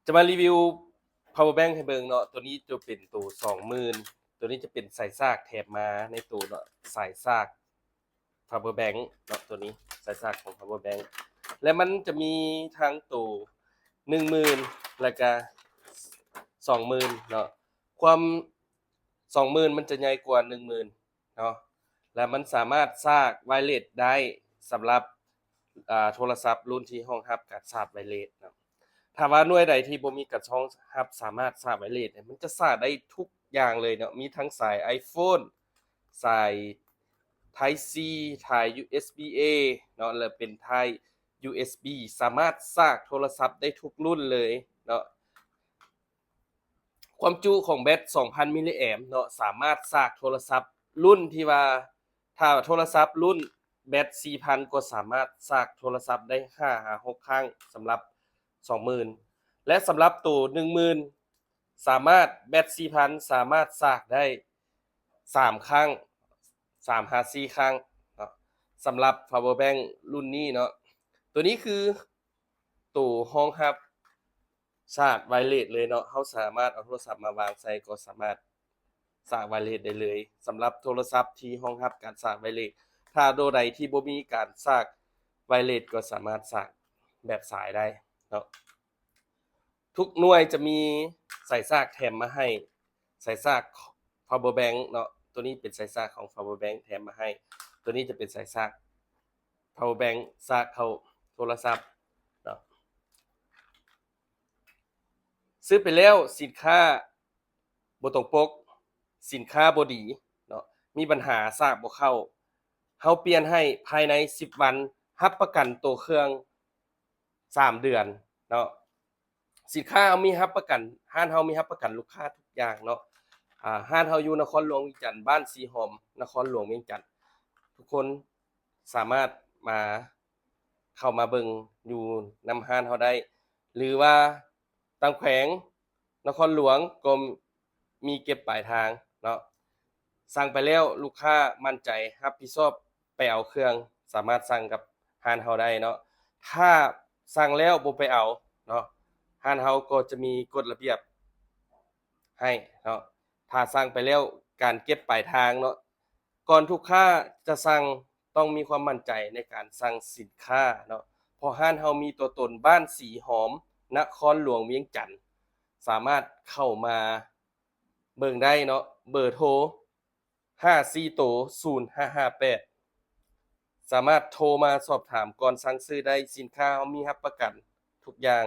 ຈະມາຣີວິວ power bank ໃຫ້ເບິ່ງເນາະ. ໂຕນີ້ຈະເປັນໂຕສອງໝື່ນ ໂຕນີ້ຈະເປັນສາຍສາກແຖມມາໃນໂຕເນາະ, ສາຍສາກ power bank ເນາະ, ໂຕນີ້ສາຍສາກຂອງ power bank ແລະ ມັນຈະມີທັງໂຕໜຶ່ງໝື່ນ ແລະກະສອງໝື່ນເນາະ. ຄວາມ ສອງໝື່ນ ມັນຈະໃຫຍ່ກວ່າໜຶ່ງໝື່ນເນາະ ແລະ ມັນສາມາດສາກໄວເລັດໄດ້ສຳລັບ ອ່າ ໂທລະສັບລຸ້ນທີ່ຮອງຮັບການສາກໄວເລັດເນາະ. ຖ້າວ່າໜ່ວຍໃດທີ່ບໍ່ມີການຮອງຮັບສາມາດສາກໄວເລັດ ມັນຈະສາກໄດ້ທຸກຢ່າງເລີຍເນາະ, ມີທັງສາຍ iPhone ສາຍ Type C ສາຍ USB A ເນາະ ແລະ ເປັນສາຍ USB ສາມາດສາກໂທລະສັບໄດ້ທຸກລຸ້ນເລີຍເນາະ. ຄວາມຈຸຂອງແບັດສອງພັນມິລລີແອມເນາະ ສາມາດສາກໂທລະສັບລຸ້ນທີ່ວ່າ ຖ້າໂທລະສັບລຸ້ນແບັດສີ່ພັນ ກໍສາມາດສາກໂທລະສັບໄດ້ຫ້າຫາຫົກຄັ້ງສຳລັບສອງໝື່ນ ແລະ ສຳລັບໂຕໜຶ່ງໝື່ນ ສາມາດ ແບັດສີ່ພັນ ສາມາດສາກໄດ້ສາມຄັ້ງ ສາມຫາສີ່ຄັ້ງເນາະ ສຳລັບ power bank ລຸ້ນນີ້ເນາະ. ໂຕນີ້ຄືໂຕຮອງຮັບ ສາກໄວເລັດເລີຍເນາະ, ເຮົາສາມາດເອົາໂທລະສັບມາວາງໃສ່ກໍສາມາດສາກໄວເລັດໄດ້ເລີຍ ສຳລັບໂທລະສັບທີ່ຮອງຮັບການສາກໄວເລັດ. ຖ້າໂຕໃດທີ່ບໍ່ມີການສາກໄວເລັດກໍສາມາດສາກແບບສາຍໄດ້ເນາະ. ທຸກໜ່ວຍຈະມີສາຍສາກແຖມມາໃຫ້, ສາຍສາກ power bank ເນາະ, ໂຕນີ້ເປັນສາຍສາກຂອງ power bank ແຖມມາໃຫ້, ໂຕນີ້ຈະເປັນສາຍສາກ power bank ສາກເຂົ້າໂທລະສັບເນາະ. ຊື້ໄປແລ້ວສິນຄ້າບໍ່ຕົງປົກ, ສິນຄ້າບໍ່ດີເນາະ, ມີບັນຫາສາກບໍ່ເຂົ້າ, ເຮົາປ່ຽນໃຫ້ພາຍໃນສິບວັນ, ຮັບປະກັນໂຕເຄື່ອງສາມເດືອນເນາະ. ສິນຄ້າເຮົາມີຮັບປະກັນ, ຮ້ານເຮົາມີຮັບປະກັນລູກຄ້າທຸກຢ່າງເນາະ. ອາ ຮ້ານເຮົາຢູ່ນະຄອນຫຼວງວຽງຈັນ, ບ້ານສີຫອມ, ນະຄອນຫຼວງວຽງຈັນ. ທຸກຄົນສາມາດມາ ເຂົ້າມາເບິ່ງຢູ່ນຳຮ້ານເຮົາໄດ້ ຫຼືວ່າຕ່າງແຂວງນະຄອນຫຼວງກໍມີເກັບປາຍທາງເນາະ. ສັ່ງໄປແລ້ວລູກຄ້າໝັ້ນໃຈຮັບຜິດຊອບໄປເອົາເຄື່ອງ, ສາມາດສັ່ງກັບຮ້ານເຮົາໄດ້ເນາະ. ຖ້າສັ່ງແລ້ວບໍ່ໄປເອົາເນາະ, ຮ້ານເຮົາກໍຈະມີກົດລະບຽບໃຫ້ເນາະ. ຖ້າສັ່ງໄປແລ້ວການເກັບປາຍທາງເນາະ, ກ່ອນລູກຄ້າຈະສັ່ງ ຕ້ອງມີຄວາມໝັ້ນໃຈໃນການສັ່ງສິນຄ້າເນາະ, ເພາະຮ້ານເຮົາມີຕົວຕົນ, ບ້ານສີຫອມ, ນະຄອນຫຼວງວຽງຈັນ. ສາມາດເຂົ້າມາເບິ່ງໄດ້ເນາະ, ເບີໂທຫ້າສີ່ໂຕ ສູນຫ້າຫ້າແປດ. ສາມາດໂທມາສອບຖາມກ່ອນສັ່ງຊື້ໄດ້, ສິນຄ້າເຮົາມີຮັບປະກັນທຸກຢ່າງ